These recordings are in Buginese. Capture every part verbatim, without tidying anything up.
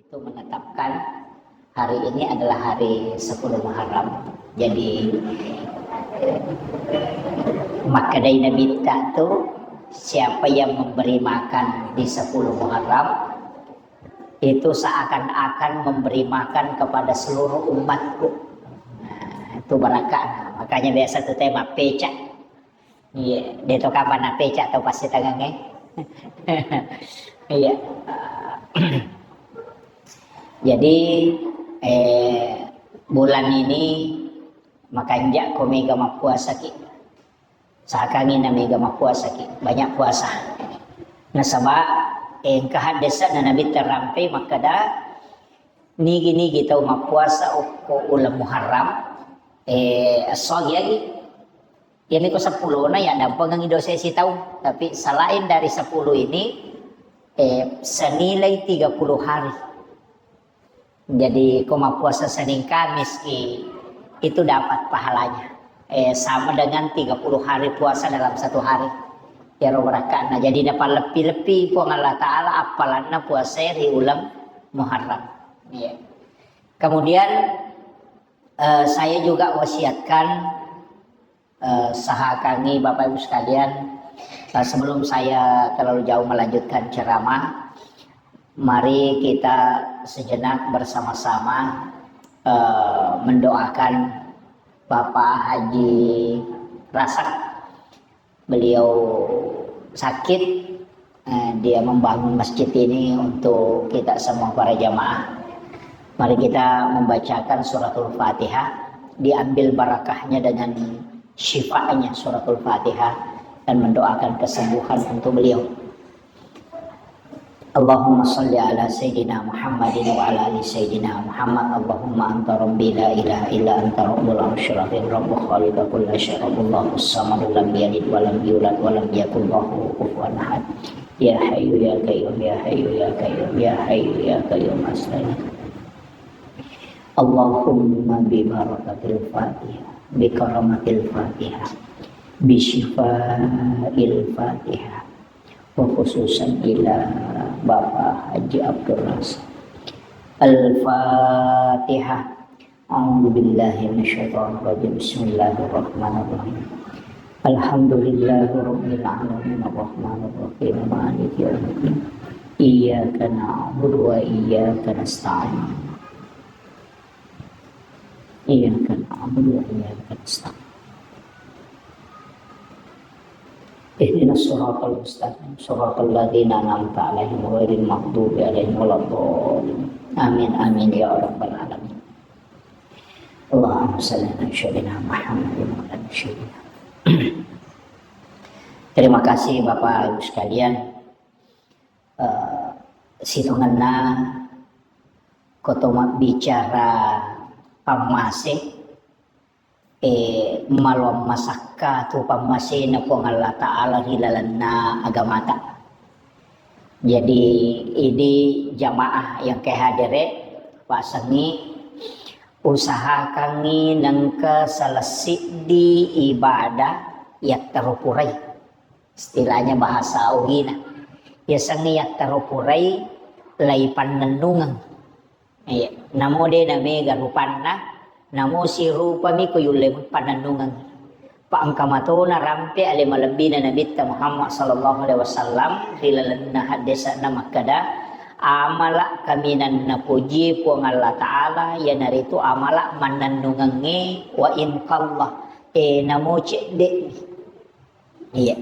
Untuk menetapkan hari ini adalah hari sepuluh Muharram. Jadi, makkedai Nabitta tu, siapa yang memberi makan di sepuluh Muharram, itu seakan-akan memberi makan kepada seluruh umatku. Nah, itu barakah. Makanya biasa tu teh mappeca. Iya, de to kapan napeca tau passi tangangnge. Iya. Jadi, eh, bulan ini makanja ko mega mappuasaki. Sakangi na mega mappuasaki, banyak puasa. Nasaba, eh, engka haddesa na Nabi terampe makkeda, nigi-nigi tau mappuasa okko uleng Muharram, eh, esso agi-agi. Iyami ko seppulo na ya dampengengi dosa sitaung. Tapi selain dari sepuluh ini, eh, senilai tiga puluh hari. Jadi ko mappuasa Senin Kamis ki, itu dapat pahalanya. Eh, sama dengan tiga puluh hari puasa dalam satu hari. Ya, ro barakana. Jadi napalleppi-leppi Puang Allah Ta'ala appalanna puasa ri uleng Muharram. Iya. Kemudian, eh, saya juga wasiatkan, eh, sahakangi Bapak Ibu sekalian, eh, sebelum saya terlalu jauh melanjutkan ceramah, mari kita sejenak bersama-sama, eh, mendoakan Bapak Haji Rasak. Beliau sakit, eh, dia membangun masjid ini untuk kita semua para jamaah. Mari kita membacakan suratul Fatihah, diambil barakahnya dengan syifanya suratul Fatihah, dan mendoakan kesembuhan untuk beliau. Allahumma salli ala Sayyidina Muhammadin wa ala ali Sayyidina Muhammad. Allahumma anta rabbi la ilaha illa anta rabbul arsyil azim, rabbu khaliqa kulla syai, rabbullahu samad, lam yalid wa lam yulad wa lam yakul lahu kufuwan ahad. Ya Hayyu ya Qayyum, ya Hayyu ya Qayyum, ya Hayyu ya Qayyum, astaghfir. Allahumma bi barakatil Fatihah, bi karamatil Fatihah, bi syifail Fatihah, wa khususan ila Bapak Haji Abdul Razak. Al-Fatihah. A'udzu billahi minasyaitonir rajim. Bismillahirrahmanirrahim. Alhamdulillahi rabbil alamin, arrahmanir rahim, maliki yaumiddin. Iyyaka na'budu wa iyyaka nasta'in. Iyyaka na'budu wa iyyaka nasta'in. Ihdinas siratal mustaqim, siratal ladzina an'amta 'alaihim ghairil maghdubi 'alaihim waladdallin. Amin, amin, ya rabbal alamin. Allahumma shalli ala sayyidina Muhammadin wa ala ali sayyidina. Terima kasih Bapak Ibu sekalian. Eh, sitongenna ko to mabbicara pammase, eh, maloang masakka tu pammasena Puang Allah Ta'ala ri lalenna agamata. Jadi, idi jamaah yang kehadere, pasengi, usahakangi nengka salessiddi ibadah yattaro purai. Istilahnya bahasa ogina. Yasengnge yattaro purai lai pannennungeng. Iya, namo de namega rupanna, namo sirupami ko yulle pannennungeng. Pa engka matona rampe ale malebbina Nabitta Muhammad sallallahu alaihi wasallam ri lalenna haddese'na makkeda, amala kaminang napojie Puang Allah Ta'ala iyanaritu amala mannennungengnge wa in qalla, e, namo cedde'mi. Iya.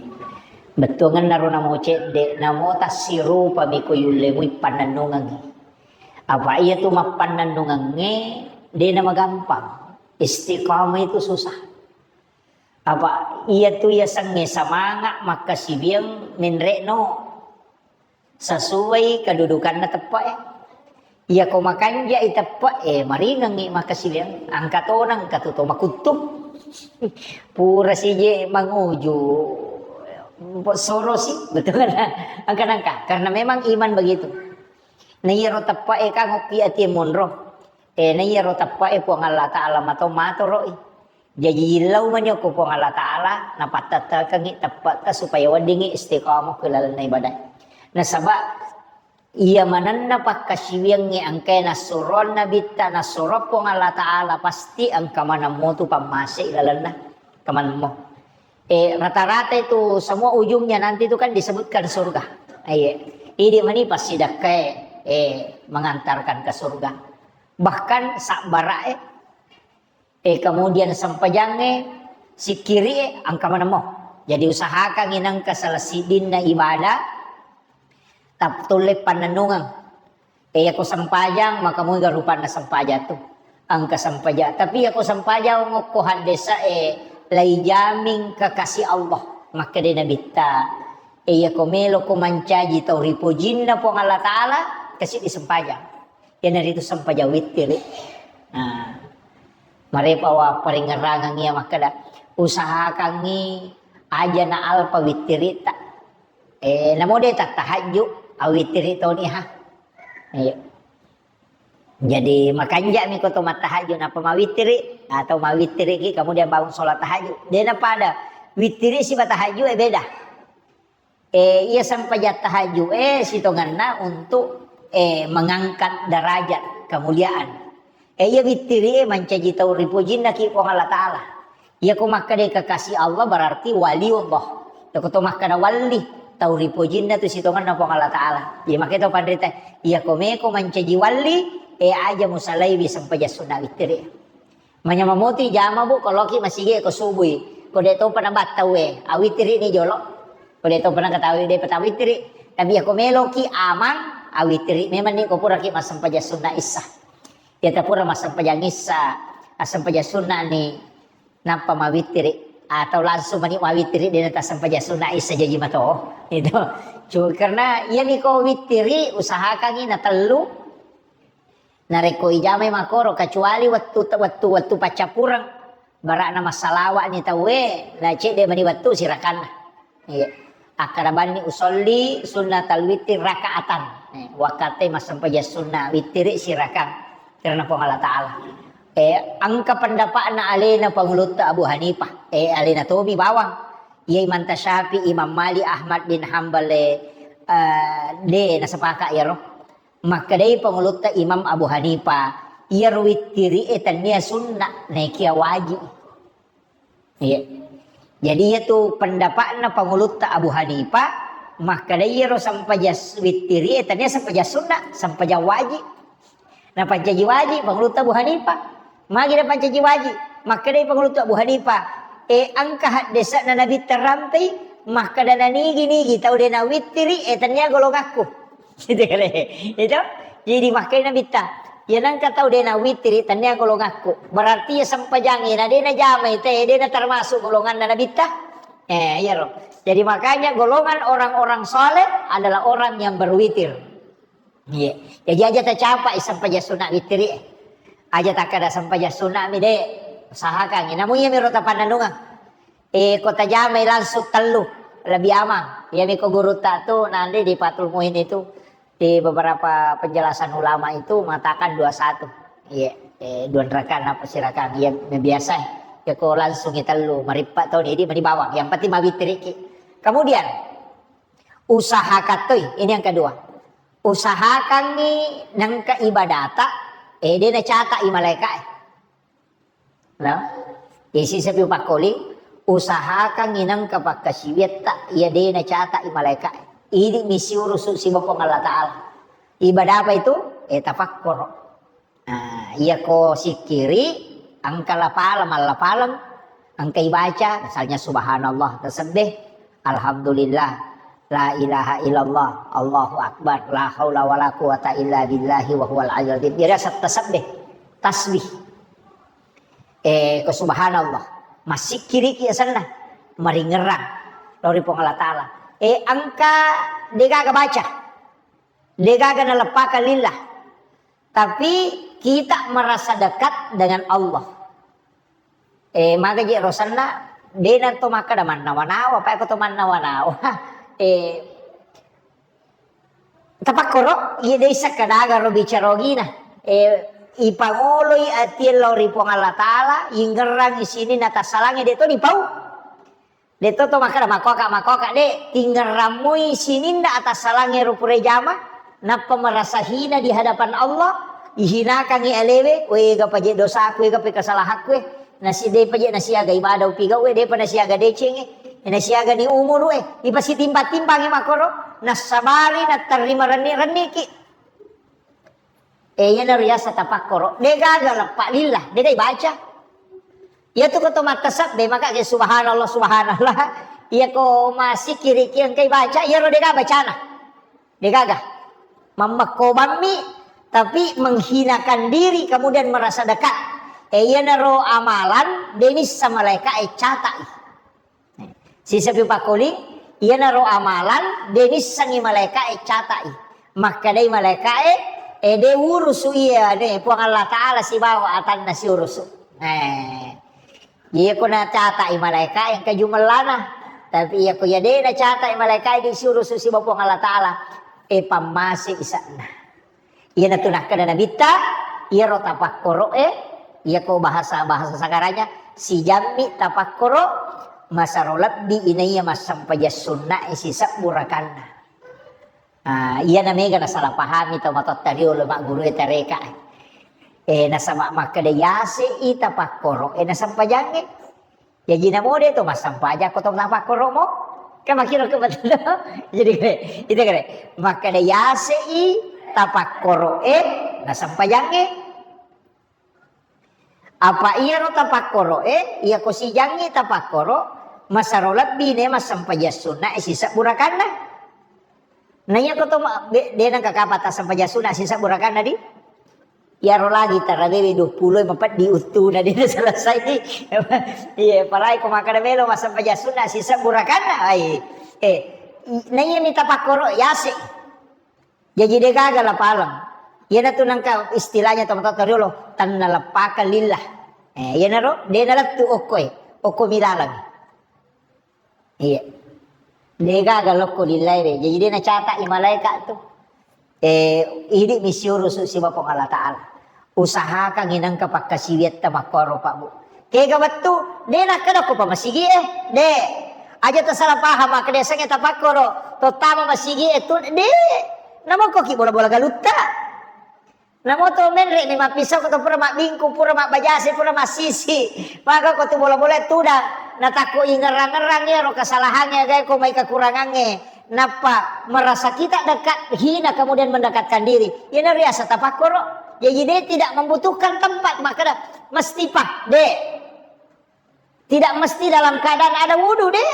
Bettuangenna ro namo cedde, namo tassirupami ko yulle mui pannennungengngi. Apa iya tu mappannennungengnge de namagampang. Istiqamah itu susah. Apa iya tu yasengnge semangat makkasiwiang menre'no. Sesuai kedudukanna teppe'e. Iya ko makanja'i teppe'e, maringengngi makkasiwiang, engka tona engka tu to makuttu. Pura sije manguju, sorosi, betul kan? Engka nangka, karena memang iman begitu. Na iyaro teppe'e kan okki ati monro. Eh, na iyaro teppe'e Puang Allah Ta'ala mato-, matoro'i. Jaji, illau mani okko Puang Allah Ta'ala, napattettekengngi teppe'ta supaya weddingngi istiqamah ku lalenna ibadah. Nasaba, Iya manenna pakkasiwiangnge engkae nassuroang Nabitta, nassuroang Puang Allah Ta'ala, pasti engka maneng motu pammase ilalenna, engka maneng mo. Eh, rata-rata itu semua ujungnya nanti itu kan disebutkan surga. Iya. Idi mani passidakkae, eh, mengantarkan ke surga. Bahkan sabbarae, eh, kemudian sempajangnge, sikkiri'e, engka maneng mo. Jadi usahakangngi nengka salah siddinna ibadah, tap-, tulle pannennungeng. Eh, yako sempajang, maka muiga rupanna sempajang tu. Engka sempajang. Tapi yako sempajang okko haddesa, eh, laijamin kekasih Allah. Makkeda Nabitta, eh, yako meloko mancaji tau ripojinna Puang Allah Ta'ala, kasi disempajang. Iyanaritu sempajang wittiri. Nah, marepa wa paringerrangeng iya makkeda, usahakangngi aja na alpa wittirita. Eh, namo de tattahajju, awittiri toni ha. Iya. Jadi makanja'mi ko to mattahajju napa mawittiri atau mawittiriki kemudian bangun sholat tahajud. De napada wittiri siba tahajju e beda. Eh, iya sempajang tahajud, eh, sitongenna untuk, eh, mengangkat derajat kemuliaan. Eh, iya wittiri, eh, mancaji tau ripojinna ki Puang Allah Ta'ala. Iya ko makkeda kekasih Allah berarti wali Allah. Iya ko to makkeda wali, tau ripojinna tu sitongenna Puang Allah Ta'ala. Jadi makanya to panrita, iya ko meko mancaji wali, eh, aja musalaiwi sempajang sunna wittiri. Manyameng moti jama, Bu, ko loki masigi ko subui. Ko de topa nabattau e, awittiri ni jolo. Ko de topa nakatawi de patawittiri. Tapi ya ko meloki amang, awittiri memang ni ko puraki massempajang sunna issa. Ya ta pura massempajang issa, assempajang sunna ni nappa mawittiri. Atau langsung mani mawittiri de nata sempajang sunna issa jaji mato. Itu. Cuma karena iya ni ko wittiri usahakangi na tellu. Narekko ijamai makkoro, kecuali wettu, wettu, wettu paccappureng, bara'na massalawa'ni tauwe, na cedde mani wettu sirakanna. Iya. Akkada banni usolli sunnatal witri raka'atan. Eh, wakkatte massempajang sunna witiri sirakang. Karena Puang Allah Ta'ala. Eh, engka pendapatna alena Pangulutta Abu Hanifah. Eh, alena tomi bawang. Iya Imam Tasyafi, Imam Malik, Ahmad bin Hambal, eh, eh, de nasepaka iyaro. Makkedai pangulutta Imam Abu Hanifah, iyaro wittiri'e tennia sunna, naekia waji. Iya. Jadi iyatu pendapatna pangulutta Abu Hanifah, makkedai iyaro sempajang s-, wittiri'e tennia sempajang sunna, sempajang waji. Napancaji waji pangulutta Abu Hanifah. Magi napancaji waji? Makkedai pangulutta Abu Hanifah, e, engka haddese'na Nabitta rampei, makkeda nanigi-nigi tau de nawittiri, e, tennia golongakku. Gitu kale. Itu. Jadi makkedai Nabitta, iya nengka tau de nawittiri, tennia golongakku. Berarti iya sempajangnge na de najamai te, de na termasuk golonganna Nabitta. Eh, iyaro. Jadi makanya golongan orang-orang soleh adalah orang yang berwitir. Iya. Jadi aja tacapai sempajang sunna wittiri. Aja takkeda sempajang sunna mi de. Usahakan. Namu iya miro tapannanungeng. Eh, ko tajamai langsung tellu. Lebih aman. Iya mi ko gurutta tu nanti di Fathul Muin itu di beberapa penjelasan ulama itu mengatakan dua satu. Iya. Eh, dua rakaat apa sirakang. Iya, biasa. Ya ko langsung tellu. Marippa tau ini mani bawang. Yang penting mawittiriki. Kemudian, usahakan toi, ini yang kedua. Usahakangngi nengka ibadata, eh, de nacata i malaeka e. Nah, isi sepi pakkoli, usahakangngi nengka pakkasiwiatta, iya de nacata i malaeka e. Ini misi urusu si Puang Allah Ta'ala. Ibadah apa itu? Eh, tafakkoro. Nah, iya ko sikkiri, engka lapaleng, mallapaleng, engka ibaca, misalnya subhanallah, tasebbih, alhamdulillah, la ilaha illallah, Allahu akbar, la haula wala quwata illa billahi wa huwal aliyyul azim. Jadi asal tasebbih, tasbih. Eh, ko subhanallah, massikkiriki asenna, maringerang, lori Puang Allah Ta'ala. Eh, engka degaga baca, degaga naleppakang lillah. Tapi kita merasa dekat dengan Allah. Eh, maga je rosanna, de na to makkeda mannawa-nawa, apa ko to mannawa-nawa. Eh, tapakkoro, iya de sakka daga ro bicara ogina. Eh, ipangoloi atie lao ri Puang Allah Ta'ala, ingerang isini na tassalangi de to dipau. De to to makkeda makoka, makoka de, tingerrammui sininna atassalangnge ro pura jama, Nappa merasa hina di hadapan Allah, ihinakangi alewe, "We, ega paje dosaku, ega pe kesalahanku, eh. Nasi-, de paje nasiaga ibadah upigau, eh, depa nasiaga deceng, eh. Nasiaga ni umuru, eh." Ipasitimba-timbangi makoro, nassabari, nattarima renni-renniki. Eh, iyana riasa tapakkoro. De gaga leppa lillah, de dai baca. Iya tu ko to mattasabbe, maka ke subhanallah, subhanallah. Iya ko masikiri ki engkai baca, iya ro de gaga bacana. De gaga. Mammekkobammi, tapi menghinakan diri, kemudian merasa dekat. Eh, iyanaro amalan, de nissa malaika e catai. Sisebbi pakkoling, iyanaro amalan, de nissengi malaika e catai. Makkedai malaika e, eh, de urusu iya, de Puang Allah Ta'ala sibawa atanna siurusu. Eh. Iya ko nacatai malaika e engka jumellana. Tapi iya ko iya de nacatai malaika e disiurusu sibawa Puang Allah Ta'ala, eh, pammase isa'na. Iyanatu nakkeda Nabitta, iyaro tapakkoro e, iya ko bahasa, bahasa sagaranya, sijammi tapakkoro, masaro lebbi inaiya massempajang sunna e sisebbu rakanna. Ah, iyana mega nasalah pahami tau matotta riolo magguru e tareka. Eh, nasaba makkeda yase i tapakkoro e nasempajangnge. Jaji namo de to massempajang ko to tapakkoro mo. Kan makkiro ke betul. Jadi kere, itu kere. Makkeda yase i tapakkoro e nasempajangnge. Apa iyaro tapakkoro e, iya ko sijangngi tapakkoro, masaro lebbi ne massempajang sunna e sisebbu rakanna. Na iya ko to ma-, de-, de nengka kapa tassempajang sunna sisebbu rakanna di? Iyaro lagi tarawewe dua puluh e mapeddi uttuna de selesai. Iya, palai ko makkeda melo massempajang sunna sisebbu rakanna. Ai, eh, i-, na iya mi tapakkoro yase. Jaji de gaga lapaleng. Iyanatu nengka istilahnya tomatoatta riolo, tannaleppakeng lillah. Eh, iyanaro de nalettu okko e, okko milaleng. Iya. De gaga lokko lillah e de. Jaji de nacatai malaika tu. Eh, idi mi siurusu sibawa Puang Allah Ta'ala. Usahakangngi nengka pakkasiwiatta makkoro, Pak, Bu. Kega wettu, de nakkeda ko pa masigi e, de. Aja tasala paham, makkeda sengnge tapakkoro, tottama masigi e tu, de. Namo ko ki bola-bola galutta. Namo to menre ni mappisau ko to pura mabbingku, pura mabbajase, pura massisi. Maka ko tu bola-bola tudang, natakko ingerang-ngerang iyaro kesalahangnge, gae ko mai kekurangangnge. Nappa merasa kita dekat, hina, kemudian mendekatkan diri. Iyana riasa tapakkoro. Jadi dia tidak membutuhkan tempat, makkeda mesti pa, de. Tidak mesti dalam keadaan ada wudu, de.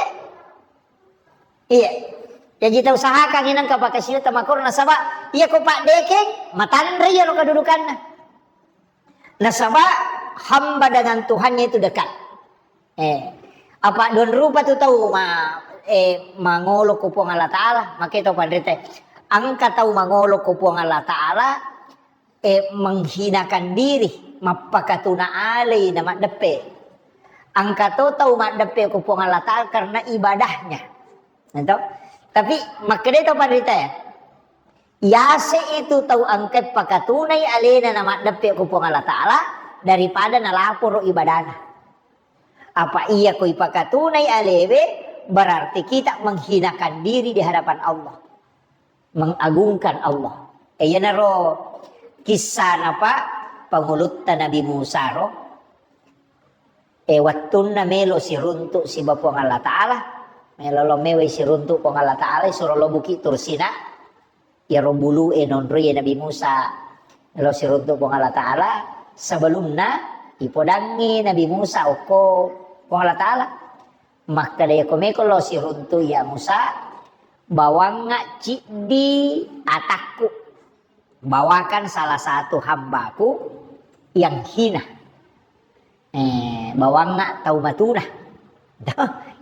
Iya. Jadi kita usahakan inang kapakasiwi tapakkoro, nasaba iya ko paddekeng, matanre iyaro kedudukanna. Nasaba hamba dengan Tuhannya itu dekat. Eh, apa don rupa tu tau ma-, eh, mangolo ko Puang Allah Ta'ala, makkeda tau panrita. Engka tau mangolo ko Puang Allah Ta'ala, eh, menghinakan diri, mappakatuna alai na maddeppe. Engka to tau maddeppe ko Puang Allah Ta'ala karena ibadahnya. Gitu? Tapi makkeda tau panrita ya, yase itu tau engka pakatunai alena na maddeppe ko Puang Allah Ta'ala daripada nalaporo ibadana. Apa iya ko ipakatunai alewe, berarti kita menghinakan diri di hadapan Allah. Mengagungkan Allah. Eh, iyanaro kissana, Pak, pangulutta Nabi Musa ro. Eh, wettunna melo siruntu siba Puang Allah Ta'ala. Melo lo mewai siruntu Puang Allah Ta'ala, suro lo Bukit Tursina. Iyaro bulu e nonroi Nabi Musa lo siruntu Puang Allah Ta'ala, sebelumna ipodangngi Nabi Musa okko Puang Allah Ta'ala. Makkeda, "Iyako meko lo siruntu iya Musa, bawangnga ciddi atakku. Bawakan salah satu hambaku yang hina." Eh, bawangnga tau matuna.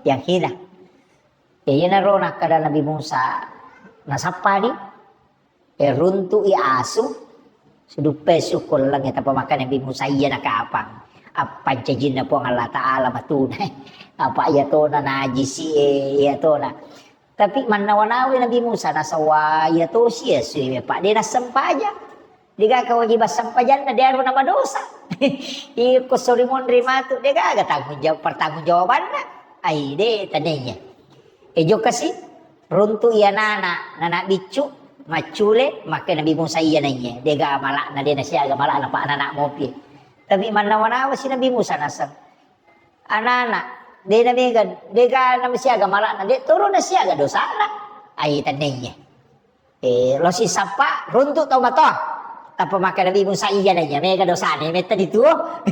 Yang hina. Eh, iyanaro nakkeda Nabi Musa, nasappani, eh, runtu'i asu, suduppai sukku laleng, eh, tappa makkeda Nabi Musa, "Iyana kapang appancajinna Puang Allah Ta'ala matuna, eh. Apa iyatona najisi, eh, iyatona." Tapi mannawa-nawai Nabi Musa, nasaba iyatosi asu, eh, Pak, de nassempajang. Degaga kewajiban sempajanna, dearo namadosa. Iko sori monri matu, degaga tanggung jawab, pertanggungjawabanna. Ai, de, tenniya. E, jokkasi, runtu iya nana, nana biccu, Maccule, makke Nabi Musa iya naiye. Dega malakna, de nasiaga malakna, pa anak-anak mopi. Tapi mannawa-nawa si Nabi Musa naseng. Anak-anak, de na mega, dega na siaga malakna, de toro na siaga dosana. Ai tenneye. Eh, lo sisappa, runtu tau matoa. Tappa makke Nabi Musa iya naiye, mega dosane, metta dituo.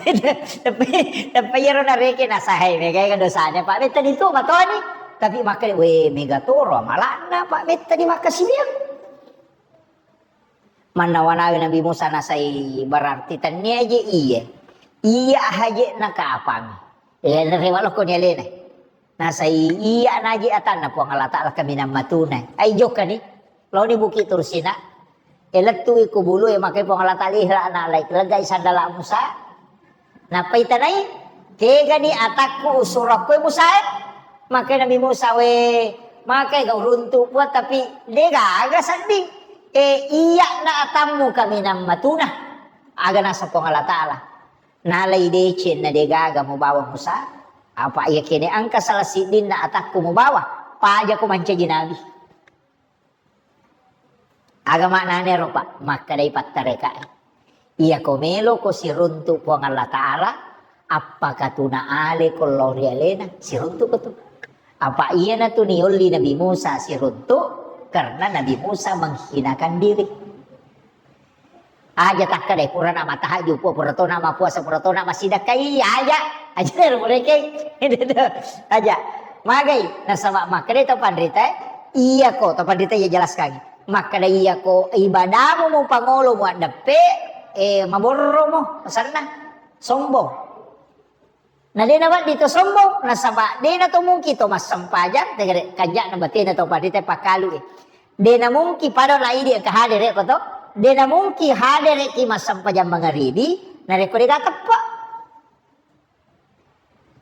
Tapi, tapi iyaro nareke nasahai, mega dosane, pa metta dituo matoani. Tapi makke, we, mega toro malakna, pa metta di makkasiwiang. Mannawa-nawa Nabi Musa nasai berarti tennia je iye. Iya haje na kapang. Eh, narewa lokko ni alena. Nasai iya naje atanna Puang Allah Ta'ala kaminang matuna. Ai jokka ni. Loni Bukit Tursina. Eh, lettui ku bulu e makai Puang Allah Ta'ala ihla na lai legai sandala Musa. Nappai tanai, kegani atakku usurakku e Musa e. Makai Nabi Musa we, makai gau runtu Puang tapi degaga sedding. E, iya na atammu kaminang matuna. Aga nasa Puang Allah Ta'ala. Nalai deceng na degaga mubawa Musa. Apa iya kene engka salah siddinna atakku mubawa. Paja ko mancaji nabi. Aga maknane ro, Pak? Makkedai pattarekae, iyako meloko siruntu Puang Allah Ta'ala, appakatuna aleko lao ri alena, siruntuko tu. Apa iyanatu niolli Nabi Musa siruntu, karena Nabi Musa menghinakan diri. Aja takkeda, purana matahajju, pu-, pura tona mappuasa, pura tona massidakkai, aja. Aja ro mulekeng. Aja. Magai, nasaba makkeda to panrita, iyako, to panrita iya jelaskan. Makkeda iyako ibadamu mupangolo muaddeppe, eh, maborromo, sanna. Sombong. Na de nawedding to sombong, nasaba de na to mungkin to massempajang, tegere kanja'na batena to panrita pakkalu e. De na mungkin pada la idi engka hadere ko to, de na mungkin hadere ki massempajang mangaribi, narekko de ga teppe.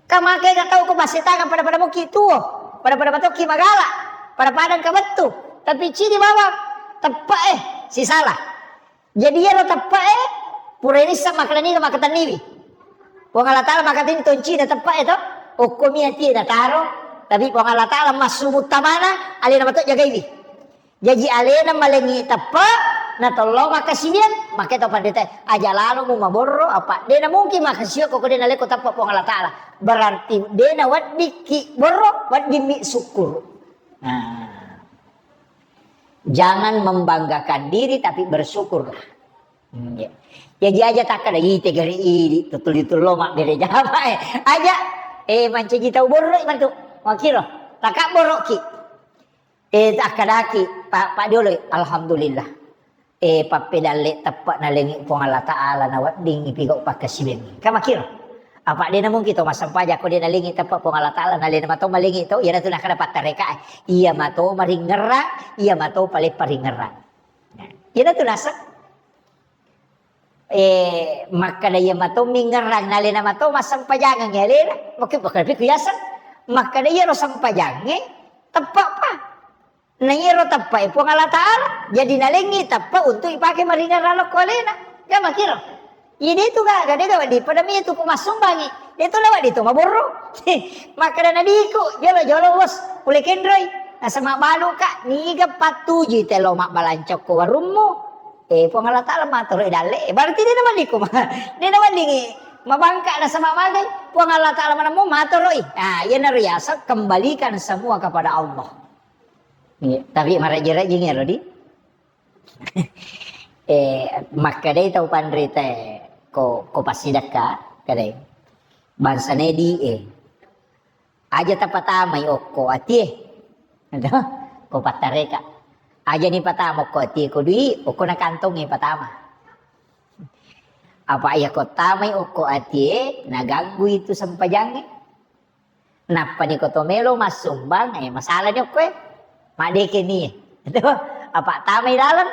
Ka makkega tau ko massetangang pada-pada mukki tuo, pada-pada matokki magala, pada-pada engka bettu, tapi cidi bawang teppe e, sisala. Jadi iyaro teppe'e pura nisseng makkeda niga makkatenniwi. Puang Allah Ta'ala makkatenni toncina teppe'e to, okkomi atie nataro, tapi Puang Allah Ta'ala massubuttamana alena mato jagaiwi. Jaji alena malengi teppe, natollo makkasiwiang, makke to pandita, aja lalo mu maborro, apa de na mungkin makkasiwiang ko de naleko teppe Puang Allah Ta'ala. Berarti de na weddikki borro, weddimmi sukkuru. Nah. Jangan membanggakan diri, tapi bersyukurlah. Hmm, ya. Jaji aja takkeda, "Ih, tegeri idi, tutuli tullo mabbere jama e." Aja, eh, mancaji tau borroi matu. Makkiro, takabborokki. Eh, takkedaki, Pak, Pak Diolo, "Alhamdulillah. Eh, pappedalle teppe nalengi Puang Allah Ta'ala, nawedding ipigau pakkasiwiangngi." Kan makkiro. Apa de na mungkin to massempajang ko de nalengi teppe Puang Allah Ta'ala, nalena mato malengi to, iyanatu nakkeda pattareka, iya mato maringerrang, iya mato pale paringerrang. Nah, iyanatu naseng. Eh, makkeda iya mato mingerrang, nalena mato massempajangeng alena, makkeda, makkeda piku yaseng. Makkeda iyaro sempajangnge, teppe pa. Na iyaro teppe'e Puang Allah Ta'ala, jadi nalengi teppe untuk ipake maringerrang lokko alena. Ga makkiro. Iya de tu gaga, de ga wedding pada mi tu ku massumbangi. De tu na wedding tu maborro. Makkeda nadiku, jolo-jolo bos, pole kenroi. Nasaba baluka, niga pattujui te lo mabbalanca ko warummu. Eh, Puang Allah Ta'ala matoro dalle. Eh, berarti de na wedding ku ma-, de na wedding mabangka nasaba magai. Puang Allah Ta'ala manammu matoroi. Ah, iyanaro yaseng kembalikan semua kepada Allah. Iya, tapi marejjing-rejjing ero di. Eh, makkedai tau panrita ko, ko passidekka, kedai. Bangsana di, eh. Aja tapatamai okko atie. Ko pattareka. Aja ni patama okko atie, ko dui, okko na kantongnge patama. Apa iya ko tamai okko atie, naganggu itu sempajangnge. Nappani ko to melo massumbang, eh, masalani okkoe. Maddekeni. Apa tamai laleng?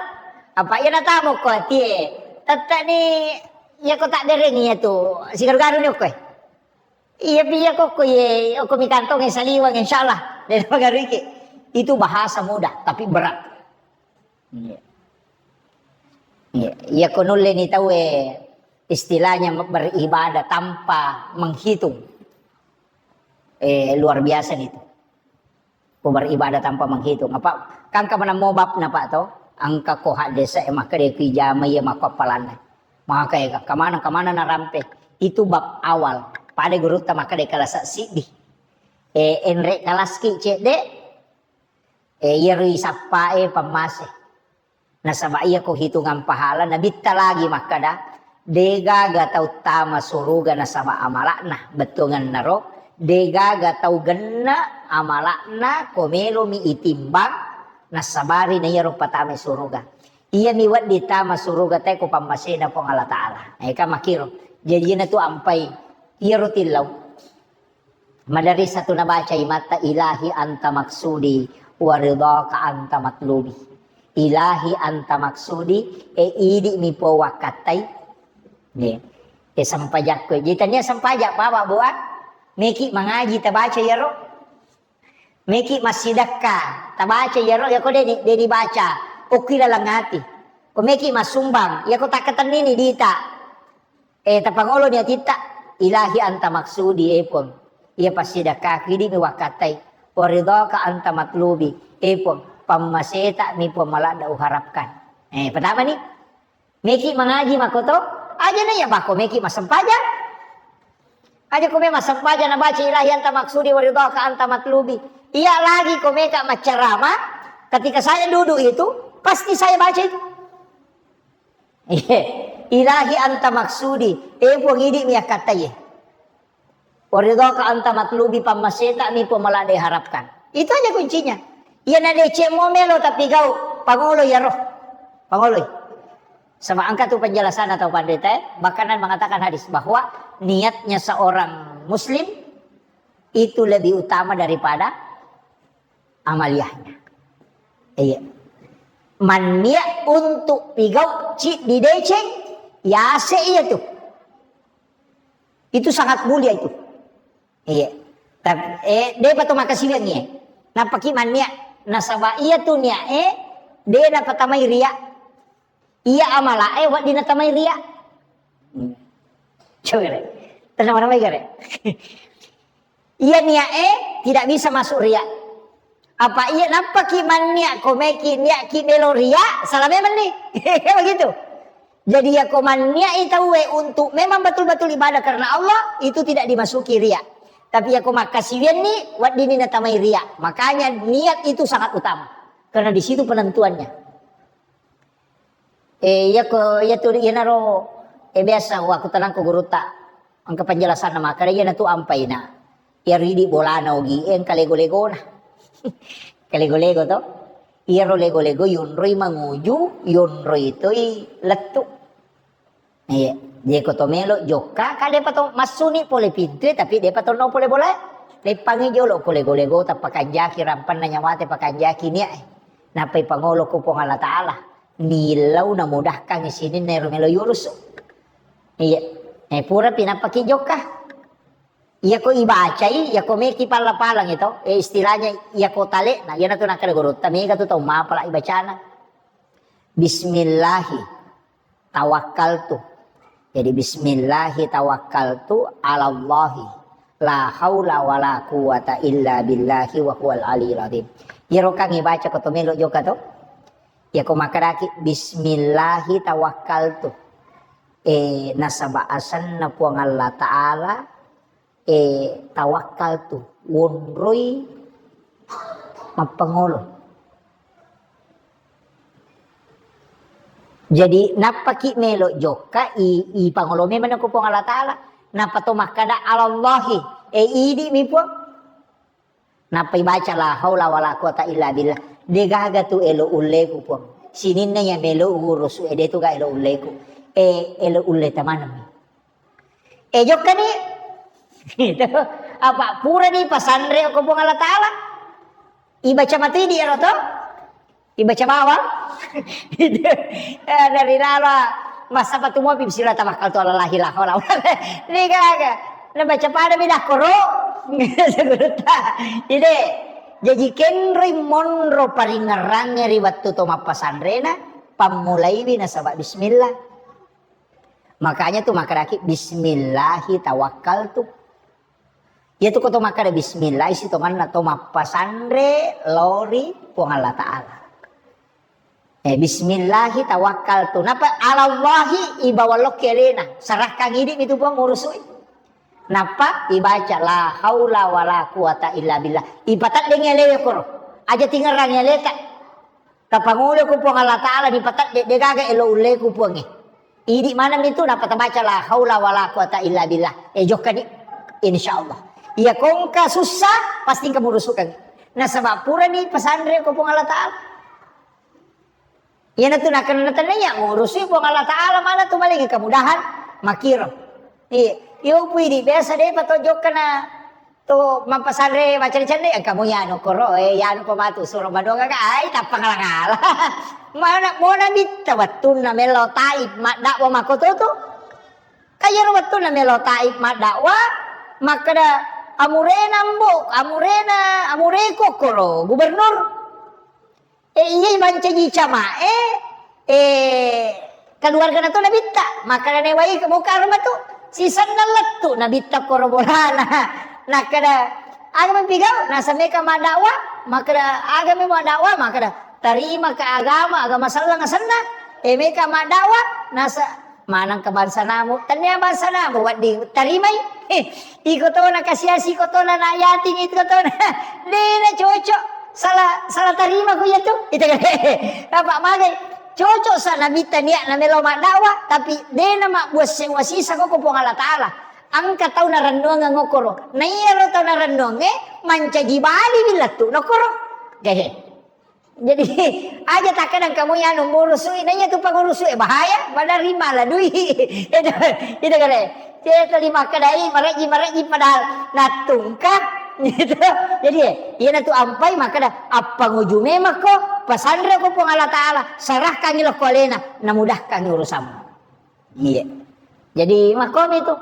Apa iya natama okko atie. Tetteni iya ko tadderengi iya tu. Sigaru-garuni okkoe. Iya pi iya kokko ye, okko mi kantong e saliweng, insyaallah. De na magariki. Itu bahasa mudah, tapi berat. Iya. Iya, iya ko nulle ni tau e istilahnya beribadah tanpa menghitung. Eh, luar biasa nih tuh. Ko beribadah tanpa menghitung. Apa, kan ka manammo bab napa to? Engka ko haddese e makkeda ku ijama iya makkappalanna. Maka ega, kemana-kemana narampe. Itu bab awal. Pada gurutta makkeda kalasa siddi. E, enre kalaski cedde, e, iyaro isappa e pammase. Nasaba iya ko hitungan pahala, Nabitta lagi makkeda, degaga tau tama suruga nasaba amala'na, bettuangenna ro, degaga tau genna amala'na ko melomi itimbang, nasabari na iyaro patama suruga. Iyami wedding tama suruga te ko pammasena Puang Allah Ta'ala. Eka makiro. Jajina tu ampai iyaro tillau. Madarri satu nabaca imatta, "Ilahi anta maksudi, wa ridhaka anta matlubi." "Ilahi anta maksudi," e idi mi po wakkattai. Nih. E sempajakku. Jadi tania sempajak, Bapak, Bu, ah. Meki mangaji tabaca iyaro. Meki massidekka, tabaca iyaro, yako de, de dibaca. Okki laleng ati. Ko meki masumbang, yako takkatennini dita. E, tapangolo ni atitta, "Ilahi anta maksudi, e Puang. Iya passidekkaku, idi mi wakkattai. Wa ridhaka anta matlubi, e Puang. Pammaseta mi Puang maladda uharapkan." E, pertama ni, meki mangaji makoto, aja na iya bako meki masempajang. Aja ko me masempajang nabaca, "Ilahi anta maksudi wa ridhaka anta matlubi." Iya lagi ko meka maccarama, ketika saya duduk itu, pasti saya baca itu. Iya. "Ilahi anta maksudi, e Puang, idi mi akkattaye. Wa ridhaka anta matlubi, pammaseta mi Puang maladde harapkan." Itu aja kuncinya. Iya na deceng mo melo tapi gau, pangolo iyaro. Pangoloi. Sama engka tu penjelasan atau pandita, bahkan mengatakan hadis bahwa niatnya seorang muslim itu lebih utama daripada amaliyahnya. Iya. Manniat untuk pigau ciddi deceng, yase iya tu. Itu sangat mulia itu. Iya. Tapi, eh, depa to makasiwiang iya. Nappaki manniat, nasaba iya tu niat, eh, de napatamai ria. Iya amala, eh, wedding natamai ria. Hmm. Coba re. Tenang, mana mai gare? Iya niat, eh, tidak bisa masuk ria. Apa iya nappaki manniat ko meki niat ki melo ria, salah memang nih. Begitu. Jadi yako manniat i tauwe untuk memang betul-betul ibadah karena Allah, itu tidak dimasuki ria. Tapi yako makkasiwianni, weddinni natamai ria. Makanya niat itu sangat utama. Karena di situ penentuannya. Eh, iya ko, iya tu, iyanaro, eh, biasa, wah, aku tenang ko gurutta. Engka penjelasanna makkeda, iyana tu ampaina. Iya ridi bolana ogi, eh, engka lego-legona. Engka lego-lego to. Iyaro lego-lego yonroi manguju, yonroi toi lettu. Iya, jeko to melo jokka, ka depa to massuni pole pintue, tapi depa to no pole bola. Leppangi jolo ko lego-lego tappa kanjaki rampanna nyawate pakanjaki niat. Nappai pangolo ko Puang Allah Ta'ala. Nillau namudahkan sininna ero melo yurusu. Iya. Eh, pura pi nappaki jokka. Iyako ibacai, iyako meki palla-pallang itu, eh, istilahnya iyako tale'na, iyanatu nakkeda gurutta, mega tu tau mapala ibacana. Bismillahi tawakkaltu. Jadi, "Bismillahi tawakkaltu alallahi. La haula wala quwwata illa billahi wa huwal aliyul azim." Iyaro kan ibaca ko to melo jokka to. Iyako makkedaki, "Bismillahi tawakkaltu." Eh, nasaba asenna Puang Allah Ta'ala, eh, tawakkaltu, wonroi mappangolo. Jadi, nappaki melo jokka, i, i pangolo memang ko Puang Allah Ta'ala. Nappa to makkada, "Alallahi," eh, idi mi Puang. Nappa ibaca, "La haula wala quwata illa billah." Degaga tu elo ulleku, Puang. Sininna iya melo urusu, eh, de tu ga elo ulleku. Eh, elo ulle tamaneng mi. Eh, jokkani. Itu. Apa purani pasanre ko Puang Allah Ta'ala? Ibaca matu idi ero to? Ibaca bawang? Itu. Eh, dari lalo massapatu mopi, "Bismillah tawakkaltu alallahi la haula wala." Ni gaga. Nabaca pada mi dakkoro. Gurutta. Ide. Jaji kenroi monro paringerrangnge ri wettu to mappasanrena, pammulaiwi nasaba bismillah. Makanya tu makkedaki, "Bismillahi tawakkaltu." Iya tu ko to makkeda bismillah, isi tonganna to mappasanre lao ri Puang Allah Ta'ala. Eh, bismillahi tawakkaltu. Napa alallahi ibawa lokki alena. Serahkan idi mi tu Puang urusui. Napa ibaca la haula wala quwata illa billah. Ipataddengi alewe koro. Aja tingerang aleta. Tapangolo ku Puang Allah Ta'ala dipatadde, de gaga elo ulle ku Puangnge. Idi maneng mi tu napa tabaca la haula wala quwata illa billah. Eh, jokkani. Insyaallah. Iya kongka sussa, pasti engka murusukang. Nasaba purani pasanre ko Puang Allah Ta'ala. Iyanatu nakenna tennaya murusui Puang Allah Ta'ala, mana tu malingi kemudahan makiro. Iya, iyo pui di biasa depa to jokkana to mappasare macare-care, engka mo yanu koro, eh, yanu ko matu suro madonga ka, ai tappa ngala-ngala. Mana mona bitta wettunna melo Taif maddakwa makoto tu. Kayaro wettunna melo Taif maddakwa, makkeda amurena mbo, amurena, amureku koro gubernur. Eh, iyai mancaji camae, eh, keluargana to nabitta. Makkeda ne wai ke mokaro matu. Sisenna lettu nabitta koro bolana. Nakkeda, aga mempi gau? Nasa meka madakwa, makkeda, aga memo madakwa? Makkeda, tarima ke agama, agama sellang asenna. Eh, meka madakwa, nasa, manang ke bangsa namu. Tania bangsa namu, wedding tarimai. Eh, Iko tona kasiasi, iko tona na yatim, iko tona dena cocok. Salah, salah tarima ko iya tu. Itu kan. Apa magai? Cocok sa nabitta niat na melo madakwa, tapi dena mabbuat sewa sisa ko ko Puang Allah Ta'ala. Engka tau narennuang ngokoro. Na iyaro tau narennuang, eh, mancaji bali bilattu nokoro. Hehe. Jadi, aja takkadang kamu ya nungurusui, nanya tu pangurusui, bahaya, padahal rimala dui. Itu, itu kare. Cetali makkedai, mareji, mareji, padahal nattungka. Gitu. Jadi, iya natu ampai, makkeda, appanguju memang ko, pasanre ko Puang Allah Ta'ala, serahkan ilo ko alena, namudahkan urusanmu. Iya. Jadi, makkomi tu.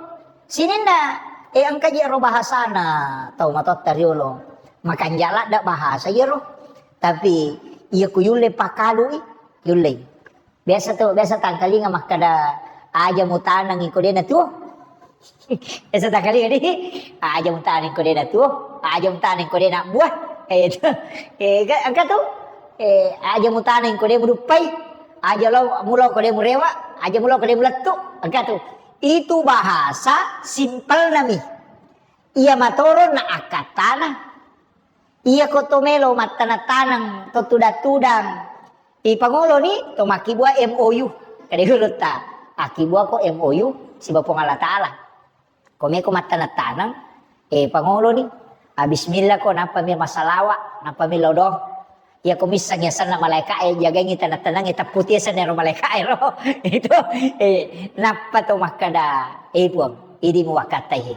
Sininna, eh, engka je ro bahasana tau matotta riolo. Makanja ladda bahasa iyaro. Tapi, iya ku yulle pakalui, yulle. Biasa tu, biasa tangkalinga makkeda, aja mutaneng iko dena tuo. Biasa tangkalinga di, aja mutaneng iko dena tuo, aja mutaneng iko dena buah. Eh, itu. Eh, ga-, engka tu. Eh, aja mutaneng iko dena muduppai. Aja lo, mulo ko de murewa, aja mulo ko de mulettu. Engka tu. Itu bahasa simpel nami. Iya matoro na akkattana. Iya ko to melo mattaneng-taneng, to tudang-tudang. Ipangolo ni to makkibua M O U. Kade gurutta. Akkibua ko M O U siba Puang Allah Ta'ala. Ko meko mattaneng-taneng, eh, pangoloni. Ah, bismillah ko, nappa mi massalawa, nappa mi lodong. Iya ko misseng yasenna malaika e, jagangi taneng-taneng e, tapputi yasenna ero malaika e ro. Itu, eh, nappa to makkeda, eh, Puang, idi muwakkattai.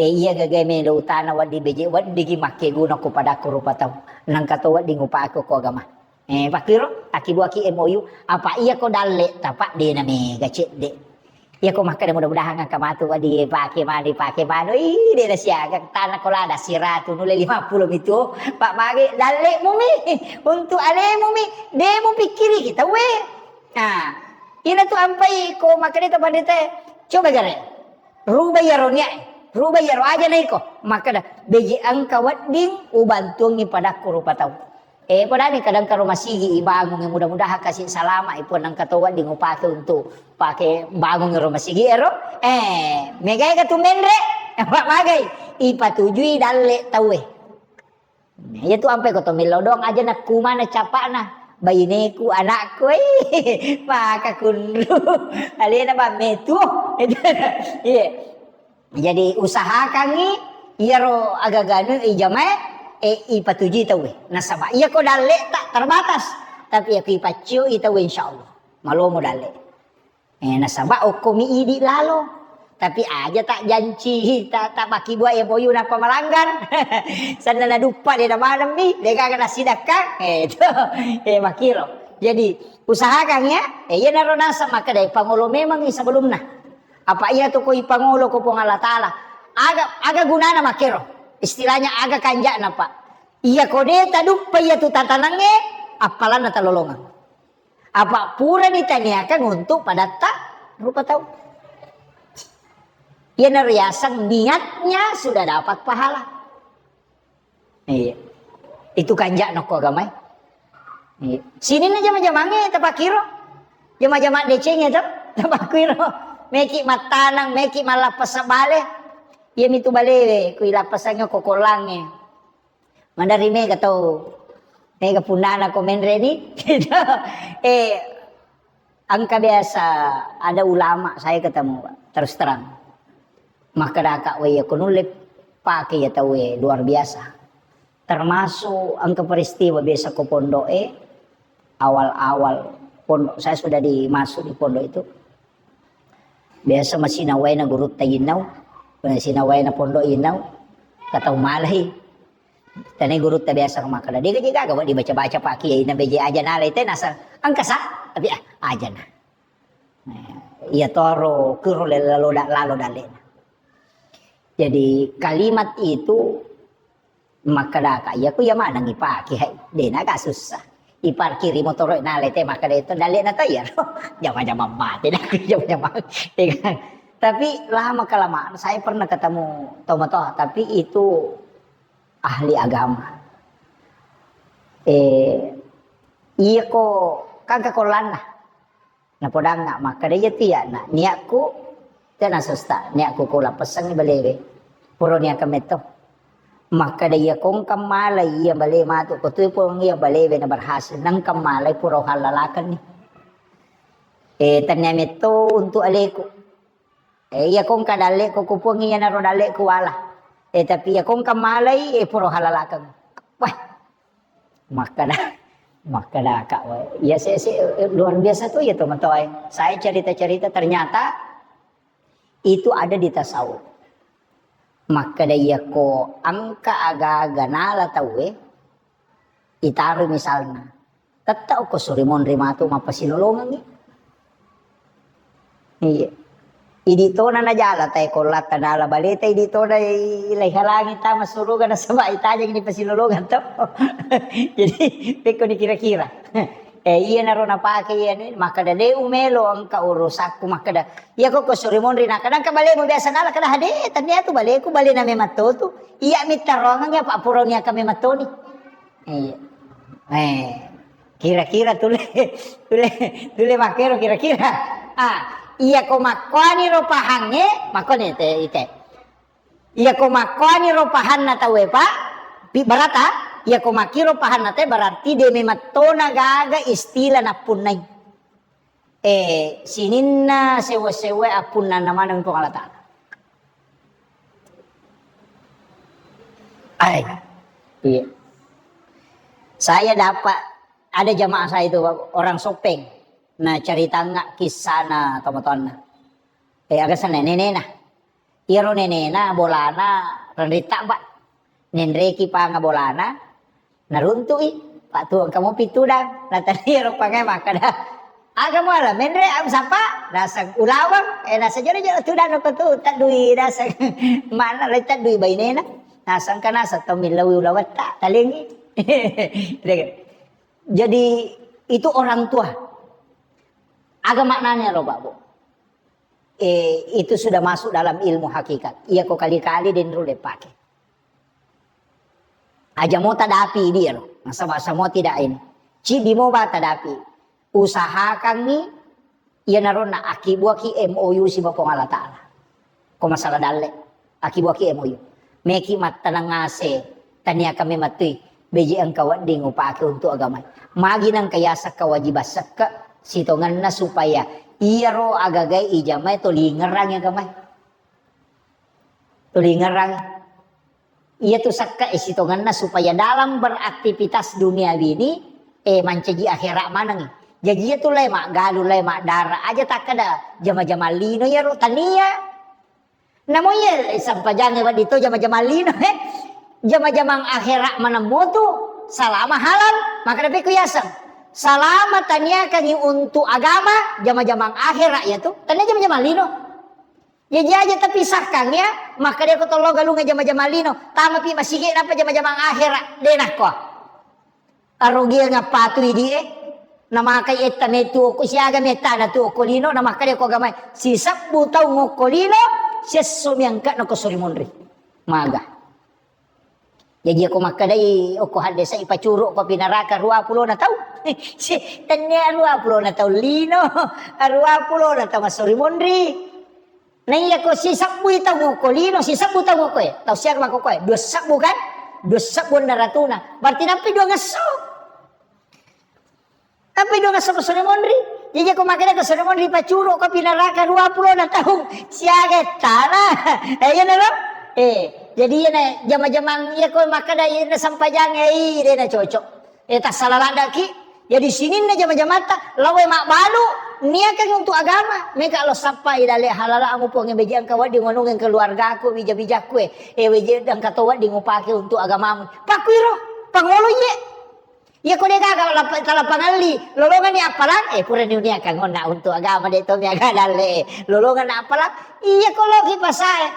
Eh, iya gaga melo utana wedding beje, weddingi makkeguna ko padakku rupa tau. Nangka to wedding upako ko agama. Eh, pakkiro, akkibuaki M O U, apa iya ko dalle, tapa dena mega cedde. Iya ko makkeda mudah-mudahan engka matu wadi pake manu, pake manu, ih, dena siaga, tanah ko lada siratu, nulle lima puluh mitu, pak mage, dalle mumi, untuk alemu mi, demu pikkiri kita, we. Nah, ina tu ampai ko makkeda to pandita, coba gare, rubah iyaro niat, rubah iyaro aja naiko, makkeda, beji engka wedding, ubantuangi padakku rupa tau. Eh, podani kadang karo masigi ibangungi, mudah-mudahan kasih salama ipun nang katoa di ngupake untuk pake bangungi rumah sigi ero. Eh, megai ka tu menre, apa magai? Ipatujui dalle tauwe. Iya tu ampe ko to melodong aja nak kumana capakna. Baineku, anakku, eh, maka kunru. Alena ba metu. Iya. Jadi, usahakangngi iyaro agaganu ijamae, eh, ipatujui tauwe. Nasaba, iyako dalle'ta terbatas, tapi iyako ipaccioi tauwe, insyaallah malomo dalle. Eh, nasaba okkomi idi lalo. Tapi aja tak janci, tak, tak makkibua M O U nappa malanggar. Sanna naduppa de namanemmi, de gaga nasidakkang. Eh, itu. Eh, makkiro. Jadi, usahakan ya. Eh, iyanaro naseng makkeda pangolo memangngi sebelumna. Apa iya tu ko ipangolo ko Puang Allah Ta'ala. Aga, aga gunana makkero. Istilahnya aga kanja'na, Pak. Iya ko de taduppa iya tu tatanangnge, appalanna talolongang. Apa purani taniakan untuk padatta rupa tau. Iya nariasang niatnya sudah dapat pahala. Iya. Itu kanja'na ko agamae. Iya. Sininna jama-jamangnge tapakkiro. Jama-jama decengnge to, tapakkiro. Meki mattaneng, meki mallappasa bale. Iya mitu balewe, kui lappasangnge kokolangnge. Madari mega tau, mega punnana ko menre ni. Eh, engka biasa ada ulama saya ketemu, Pak. Terus terang. Makkadaka, "Wah, iya ko nulle pake iya tauwe luar biasa." Termasuk engka peristiwa biasa ko pondok e, awal-awal pondok, saya sudah dimasuk di pondok itu. Biasa masinawaina gurutta inau, masinawaina pondok inau, katau malai. Tane gurutta biasa makkada, "Dega je gaga wa dibaca-baca Pak Kiai, na beje aja nalai te nasa engka sa, tapi ah, aja na." Iya toro kuro lalo da-, lalo dalena. Jadi kalimat itu makkadaka, iya ku iya maneng ipake, hai. Dena ga susah. Iparkiri motoro nalai te makkada itu dalena to iya. Jama-jama mate dah, jama-jama. Iya kan? Tapi lama kelamaan saya pernah ketemu tomatoa, tapi itu ahli agama. Eh, iya ko kan kekolanna. Napodangnga makkeda, "Iya tu iya, Nak, niakku tena sesta, niakku ko lapessangngi balewe. Puroni aka metto." Makkeda, "Iya kongkang malai iya bale matu ko tu pong iya balewe na berhasil, nengkang malai pura halalakenni. Eh, tania metto untuk aleku." Eh, iya kongka dalle'ku kupuang iyanaro dalle'ku wala. Eh, tapi iya kongka malai, eh, pura halalakeng. Wah, makkada, makkada kak, wah. Iya, se, se, eh, luar biasa tuh ya teman-teman. Saya cerita-cerita, ternyata itu ada di tasawuf. Makkada iya ko engka aga-aga nala tauwe, itaro misalna. Tette okko suri monri matu mappasilolongengngi. Iya. Idi tona najala tae kollatta nala baleta idi tona laihalangi tama suruga nasaba itajeng ni pasilolongan to. Jadi pekko dikira-kira. Eh, iya naro napake iya ni, makkada de umelo engka urusakku makkada. Iya kok ko suri monri nakada engka balemu biasa nala kada hade tania tu baleku balena memang to tu. Iya mittarongang ya pak puroni aka memang toni. Iya. Eh, kira-kira tule, tule, tule makkero kira-kira. Ah, iya ko makkuani ro pahangnge, makkoni te ite. Iya ko makkuani ro pahanna tauwe, Pak, pi barata, iya ko makkiro pahanna te berarti de memettona gaga istilah nappunnai. Eh, sininna sewa-sewa appunnanna maneng Puang Allah Ta'ala. Ai, iya. Saya dapat ada jamaah saya itu orang Sopeng. Nah, ceritanya kisahna teman-temanna. Eh, aga sana nenena. Iyaro nenena bolana renritta, Pak. Nenreki panga bolana, naruntu'i. Pak, tu engka mopi tudang. Natania ro pangai makkada, "Aga muala menre, am sapa?" Naseng, "Ulaweng." Eh, naseng, "Jolo-jolo tudang ko tu, teddui." Naseng, "Mana le teddui bainena?" Naseng, "Engka naseng tau millaui ulawetta, talengi." Jadi, itu orang tua. Aga maknanya ro, Pak, Bu? Eh, itu sudah masuk dalam ilmu hakikat. Iya ko kali-kali denru le pake. Aja mo tadapi dia lo. Nasaba semua tidak ini. Cidi mo ba tadapi. Usahakangi iyanaro na akibuaki M O U siba Puang Allah Ta'ala. Ko masalah dalle, akibuaki M O U. Meki mattanang ase, tania kami matui, beji engka wedding upake untuk agama. Magi nengka yaseng kewajiban sekke, sitongenna supaya iyaro agagai ijamai to lingerang agama. Tulingerang. Iya tu sakka e sitongenna supaya dalam beraktivitas duniawi ini, eh, mancaji akhirat maneng. Jaji iya tu lai maggalu, lai maddara aja takkada jama-jama lino iyaro tania. Namo iya sampajangnge wedding to jama-jama lino, eh. Jama-jamang akhirat maneng motu salama halal, maka dapi ku yaseng. Salama taniakangi untuk agama, jama-jamang akhirat ya tu. Tania jama-jama lino. Jaji aja tapisahkang ya, makkeda ko tollo galungnge jama-jama lino, tamapi masigi napa jama-jamang akhera, de nakko. Arugiang appatu idi e, namakai etta metu okko siaga metta na tu okko lino, namakkeda ko agama sisebbu tau ngokko lino, sesso miangka nako suri monri. Maga. Jaji ko makkedai okko haddesa ipacuro ko pi naraka ruapulona tau. Si, tennia ruapulona tau lino, ruapulona tau massori monri. Naiya ko sisebbui tau okko lino, sisebbu tau okko e. Tau siaga makokko e? Dua sebbu kan? Dua sebbu onna ratuna. Berarti nampi dua ngesso. Tapi dua ngesso ko sore monri. Jadi ko makanya ko sore monri pacuro ko pi naraka ruapulona taung. Siaga tana. Eh, iya naro? Eh, jadi iya na jama-jamang iya ko makkeda iya na sampajang, eh, de na cocok. Eh, tassala ladaki. Jadi sininna jama-jamata lawe mabbalu niakan untuk agama. Meka lo sappai dale halala amu puang beji angka wedding ngonongeng keluargaku, bija-bijakku, eh. Eh, weje angka to wedding upake untuk agamamu. Pakuiro, pangolo iye. Iya ko de gaga lap-, tala pangelli, lolonganni appalang, eh, purani uniakan onna untuk agama de to miaga dalle. Lolongan appalang, iya ko loki pasae.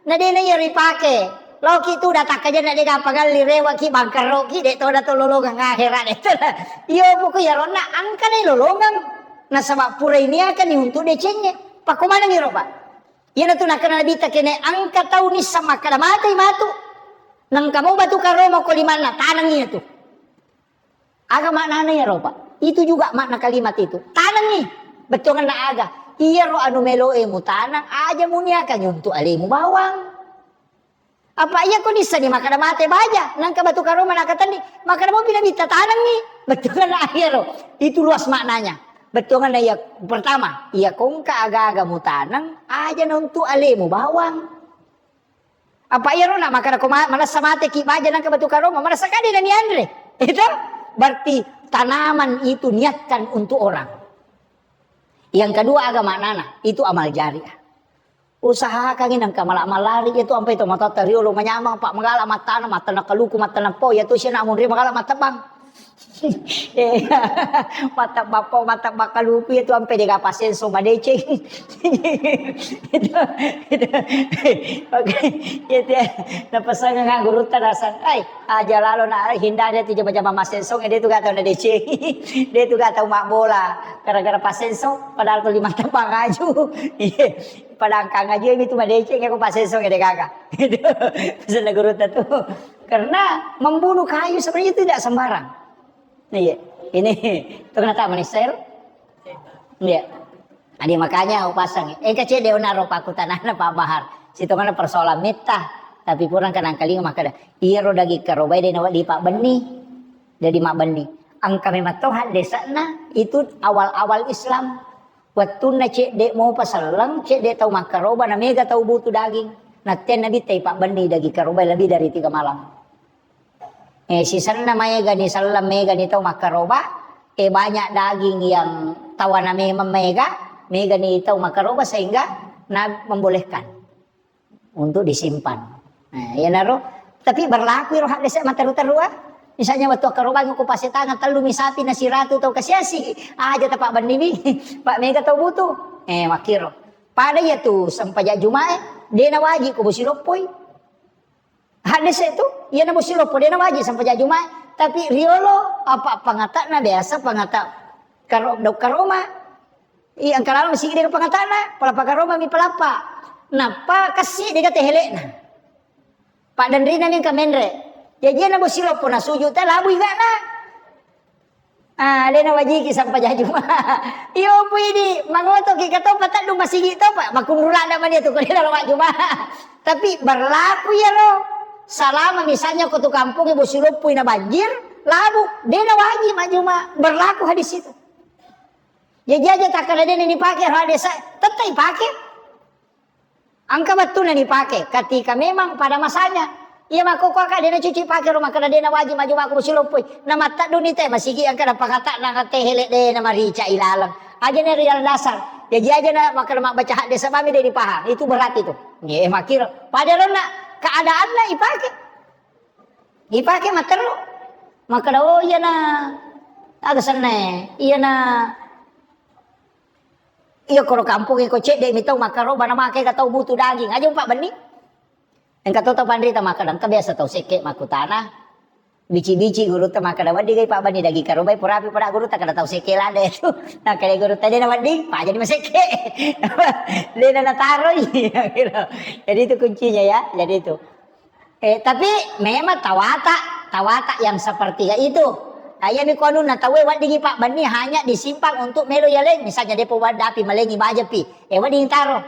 Na de na iya ripake. Loki tu datakka janna de ga pangelli, rewaki bangkaroki de to da to lolongan akhirat de to. Iya poko iya ronna angka na lolongan. Nasaba pura iniakan ni untuk decengnge. Pakko maneng iro, Pak. Iya na tu nakkeda Nabitta kene angka tau nissa makkeda matei matu. Nangka mau batu karoma ko limanna tanang iya tu. Aga maknana iyaro, Pak? Itu juga makna kalimat itu. Tanengngi. Bettuanna aga? Iyaro anu meloe mutaneng, aja muniakangngi untuk alemu bawang. Apa iya ko nissani makkeda mate baja, nangka batu karoma nakatenni, makkeda mopi Nabitta tanengngi. Bettuanna iyaro. Itu luas maknanya. Bettuanna iya pertama, iya kongka aga-aga mutaneng, aja na untuk alemu bawang. Apa iyaro na makkeda ko ma-, manessa mateki baja nangka batu karoma, manessa kade na nianre. Itu berarti tanaman itu niatkan untuk orang. Yang kedua aga maknana, itu amal jariah. Usahakangi nangka mala-, malari itu ampai to matotta riolo manyamang, Pak, magala mattana, mattana kaluku, mattana po, iya tu siana munri magala mattebbang. Eh, mattebbang po, mattebbang kaluku, iya tu ampe dega pasenso madeceng. Itu, itu. Oke, iya tu. Napasangeng gurutta nasang, "Ai, aja lalo na hindari tu jama-jama masenso, de tu gata na deceng. De tu gata mabbola. Gara-gara pasenso, padahal tu lima tebang aju." Iya. Padangkang aja itu madeceng, aku pasenso de gaga. Itu. Pesanna gurutta tu. Karena membunuh kayu sebenarnya itu tidak sembarang. Iya. Ini, itu kena tak menisir. Iya. Jadi makanya aku pasang. Engka cedde ona ro pakutanana Pak Bahar. Sitongenna persoalan metta. Tapi purang kenang kalinga makkeda. Iyaro daging karobai de nawedding pabbenni. Jadi mabbenni. Engka memang to haddesana itu awal-awal Islam. Wettunna cedde mopa selleng, cedde tau makkaroba, na mega tau butuh daging. Nattenna Nabitta ipabbenni daging karobai lebih dari tiga malam. Eh, sisenna maegani selleng, megani tau makkaroba, eh, banyak daging yang tawana memang mega, megani tau makkaroba sehingga na membolehkan untuk disimpan. Nah, iyanaro, tapi berlaku iro haddese matteru-terua. Misalnya wettu akkarobangi ko pasetangan tellu mi sapi na siratu tau kasiasi, aja tapabbenni mi, Pak, mega tau butuh. Eh, makkiro. Pada iya tu sempajang Jumae, de na wajib ko bosi loppoi. Haddese tu, iya na bosi loppo, de na wajib sempajang Jumae. Tapi riolo, apa pangatakna biasa pangatak karo-, dau karoma. Iya, engka lalo masigi de pangatana, palappa karoma mi palappa. Nappa kassi de gate helekna. Paddanrina mi engka menre. Jaji na bosi loppo na sujud ta labu igana. Ah, de na wajiki sempajang Juma. Iyo pui di mangoto ki kato pataddu masigi to, Pak. Makunrulada mani tu ko de na lama Juma. Tapi berlaku ya lo. Salama misalnya ko tu kampung bosi loppo na banjir, labu, de na wajib majuma. Berlaku hadis itu. Jaji aja takkeda dena dipake ro desa, tettai pake. Engka wettuna dipake, ketika memang pada masanya. Iya makkokko aka dena cuci pake ro makkeda dena wajib maju mako siloppoi. Na mattadduni te masigi engka na pakata na te hele dena marica ilaleng. Aja na real dasar. Jaji aja na makkeda mabbaca hadde sebami de dipaham. Itu berarti tu. Ye makkiro. Pada ronna keadaanna ipake. Ipake matteru. Makkeda, "Oh, iyana aga sennae? Iyana iya koro kampong iko cedde mi tau makkaroba na make ka tau butuh daging. Aja umpa benni." Engka to tau panrita makkeda, "Engka biasa tau sekke makkutana." Bici-bici gurutta makkeda, "Wedding gai pabbenni daging karobai purapi pada gurutta kada tau sekke lada itu." Nakkeda gurutta, "Dena wedding, pajani masekke." Dena nataroi. Jadi itu kuncinya ya. Jadi itu. Eh, tapi memang tawata, tawata yang sepertiga itu. Nah, iya mi kuanunna tauwe weddingi pabbenni hanya disimpan untuk melo yaleng. Misalnya depo waddapi malengi bajapi, eh, wedding taro.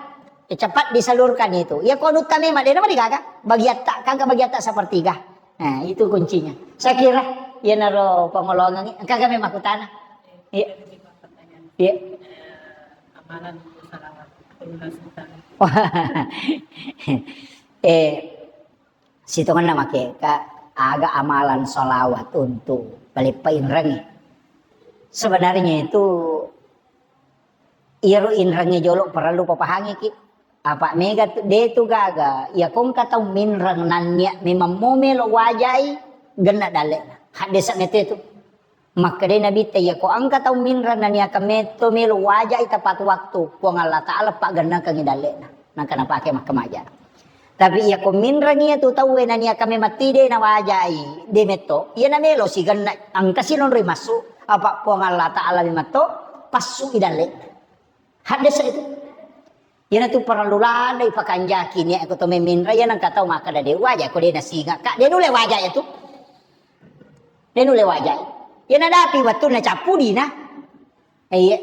Eh, cepat disalurkan itu. Iya kuanutta memang dena mari gaga. Bagiatta, kangka bagiatta sepertiga. Nah, itu kuncinya. Saya kira iyanaro pangolongangi. Engka kami makutana. Iya. Iya. Eh, sitongenna make ka aga amalan salawat untuk paleppa inrengnge. Sebenarnya itu iyaro inrengnge jolo parellu papahangiki. Apa mega tu, de tu gaga, iya kongka tau minreng nannia memang mo melo wajai genna dalle'na. Haddesa mete tu. Makkedai Nabitta, "Iyako engka tau minreng naniaka metto melo wajai tepat waktu, Puang Allah Ta'ala paggennakengngi dalle'na." Nangka napake makkamaja. Tapi iyako minreng iya tu tauwe naniaka memang tide nawajai, de metto, iya namelo sigenna engka sinonroi massu, apa Puang Allah Ta'ala memetto passu i dalle'na. Haddesa itu. Iyanatu parellu ladde ipakanjaki nia ko to memminra, iya nengka tau makkeda de waja ko de nasinga ka, de nulle waja iya tu. De nulle waja. Iya nadapi wettunna cappu dina. Iya.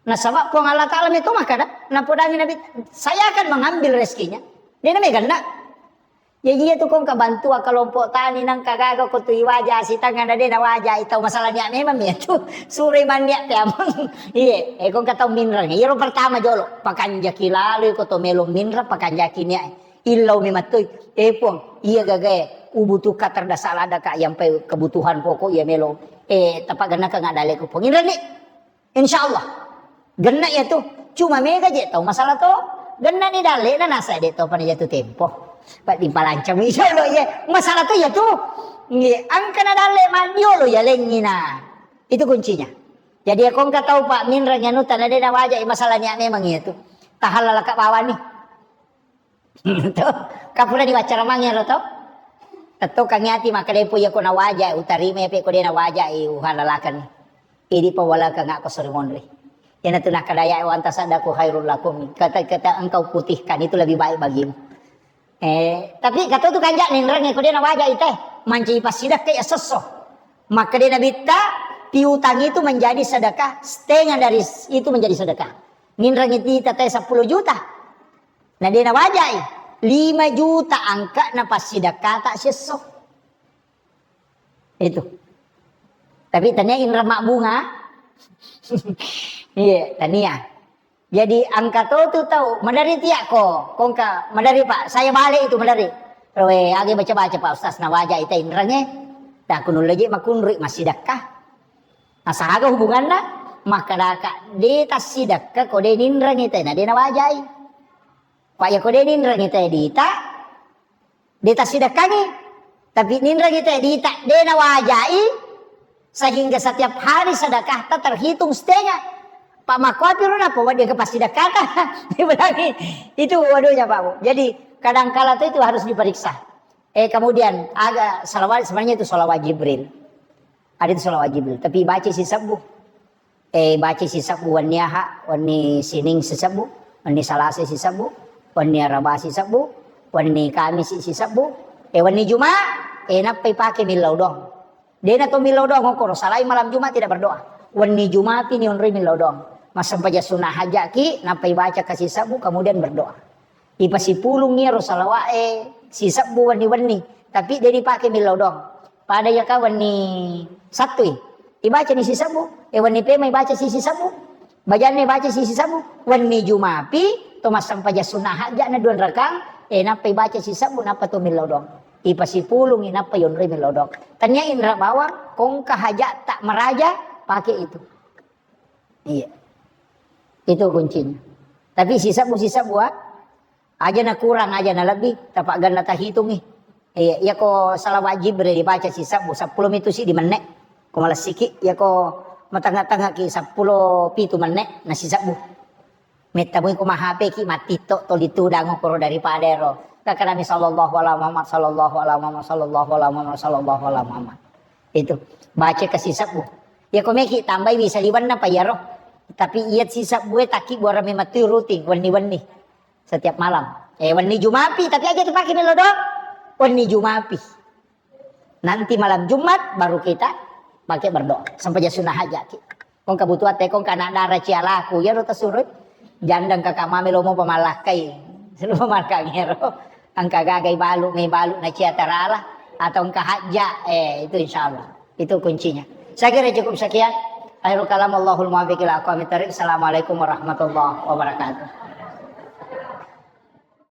Nasaba Puang Allah Ta'ala meto makkeda, napodangi Nabi, "Saya akan mengambil rezekinya." De na meganna. Jaji iya tu kongka bantuan kelompok tani nangka gaga ko tu iwaja sitanga na de nawaja itau masalah nia memang iya tu. Suroi mannia peamang. Iye, eh kongka tau minreng. Iyaro pertama jolo, pakanjaki lalo ko to melo minreng pakanjaki nia. Illau memang tu, eh Puang, iya gaga e, ubutuhkan terdasar ada ka yang pe kebutuhan pokok iya melo. Eh, tapa gana ka ngadale ko Puang. Inreng ni. Insya Allah. Genna iya tu. Cuma mega je tau masalah to. Genna ni dalle'na nasa de to pada jatuh tempo. Pak dipalancang mi jolo iya. Masalah tu iya tu. Nggih, engka na dalle mandiolo iya lengngina. Itu kuncinya. Jadi ya kongka tau Pak minreng anu tana de nawaja masalah nia memang iya tu. Tahalala ka bawani. To, kapura diwaccaramang iyaro to. Tetto kangngati makkeda po iya ko nawaja, utarima pe ko de nawaja, uhalalakan. Idi pawalakang ako sori monri. Iyanatu nakkeda ya, "Wa anta saddaku khairul lakum." Kata, kata engkau putihkan itu lebih baik bagimu. Eh, tapi kata tu kanja ninreng ko de nawaja ite, manci passidakka ya sesso. Makkeda Nabitta, piutang itu menjadi sedekah, setengah dari itu menjadi sedekah. Ninreng itu tete sepuluh juta. Na de nawajai, lima juta angka na passidakkata siesso. Itu. Tapi tania inreng mabbunga. Iya, tania. Jadi engka to tu tau, madari tiak ko, kongka, madari Pak, saya balik itu madari. Roe, age baca-baca Pak Ustaz, nawaja ita inreng e. Dah kunulle je makunrui massidakka. Nasaga hubunganna, makkedaka de tassidakka ko de ninreng ita na de nawajai. Pak ya ko de ninreng ita dita, de tassidakkangi. Tapi ninreng ita dita de nawajai, sehingga setiap hari sedekahta terhitung setengah. Pak makkopi ro napa wedding ke passidakkata. Dibilangi, itu waduhnya Pak Bu. Jadi kadangkala itu, itu harus diperiksa. Eh, kemudian aga salawat, sebenarnya itu salawat Jibril. Ada itu salawat Jibril, tapi baca sisebbu. Eh, baca sisebbu wenni Aha, wenni Sining sisebbu, wenni Salasa sisebbu, wenni Araba sisebbu, wenni Kamis sisebbu, eh, wenni Juma, eh, nappai pake millau doang. Dena to millau doang, okkoro salai malam Jumat tidak berdoa. Wenni Jumapi ni onroi millau doang. Massempajang sunnah hajaki, nappai baca ka sisebbu, kemudian berdoa. Ipasipulung iyaro salawa'e sisebbu wenni-wenni, tapi de dipake millau doang. Pada iya ka wenni Sattui, ibacani sisebbu, e wenni pema ibaca si sisebbu, bajanna ibaca si sisebbu, wenni Jumapi to massempajang sunnah hajja'na dua rakang, e nappa ibaca sisebbu nappa to millau doang. Ipasipulungi nappa yonroi millau doang. Tania inra bawang, kongka haja'ta maraja, pake itu. Iya. Itu kuncinya. Tapi sisebbu-sisebbu, ah, aja na kurang, aja na lebih, tapagganna tahitungi. Iya, iya ko salawat Jibril dibaca sisebbu, seppulo mitu siddi menne. Ko malessiki, iya ko matanga-tangaki seppulo pitu menne, na sisebbu. Mettamui ko mahape ki, mattitto to ditudang koro daripada ero. Kakadami sallallahu ala Muhammad, sallallahu ala Muhammad, sallallahu ala Muhammad, sallallahu ala Muhammad. Itu. Baca ke sisebbu. Ya ko meki tambai bisa liwanna pa iyaro. Tapi iya sisebbu e taki buara mematui rutin wenni-wenni. Setiap malam. Eh, wenni Jumapi, tapi aja tu pake melo doang. Wenni Jumapi. Nanti malam Jumat baru kita pakai berdoa. Sempajang sunnah hajaki. Kong kebutuhan te kong kana dara cialaku. Ya ro tasuro. Jandang kakak mame lomo pamalakai. Selalu pamalakai ro. Angka gagai balu, mai balu na cia tarala. Atau engka hajja. Eh, itu insya Allah. Itu kuncinya. Saya kira cukup sekian. Akhirul kalam, Allahul muwaffiq ila aqwamit thariq. Assalamualaikum warahmatullahi wabarakatuh.